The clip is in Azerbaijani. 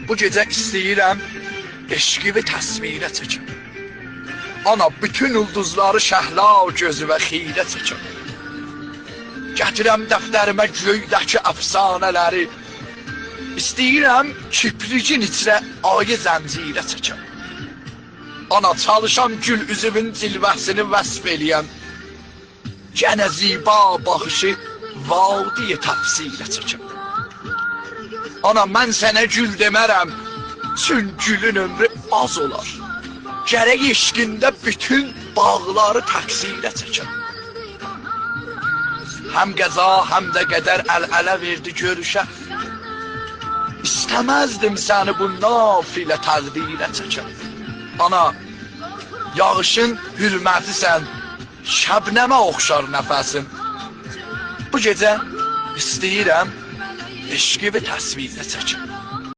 Bu gecə istəyirəm eşqimi təsvirə çəkim. Ana, bütün ulduzları şəhla gözümə xirə çəkim. Gətirəm dəftərimə göydəki əfsanələri. İstəyirəm kiprigin içrə ayı zəncirə çəkim. Ana, çalışam gül üzümün cilvəsini vəsf eləyəm. Gənə ziba baxışı vadiyə təfsirə çəkim. Ana, mən sənə gül demərəm, çün gülün ömrü az olar. Gərək eşqində bütün bağları təqsirə çəkim. Həm qəza, həm də qədər əl-ələ verdi görüşə. İstəməzdim səni bu nafilə təqdirə çəkim. Ana, yağışın hürmətisən, şəbnəmə oxşar nəfəsim. Bu gecə istəyirəm eşqimi təsvirə çəkim.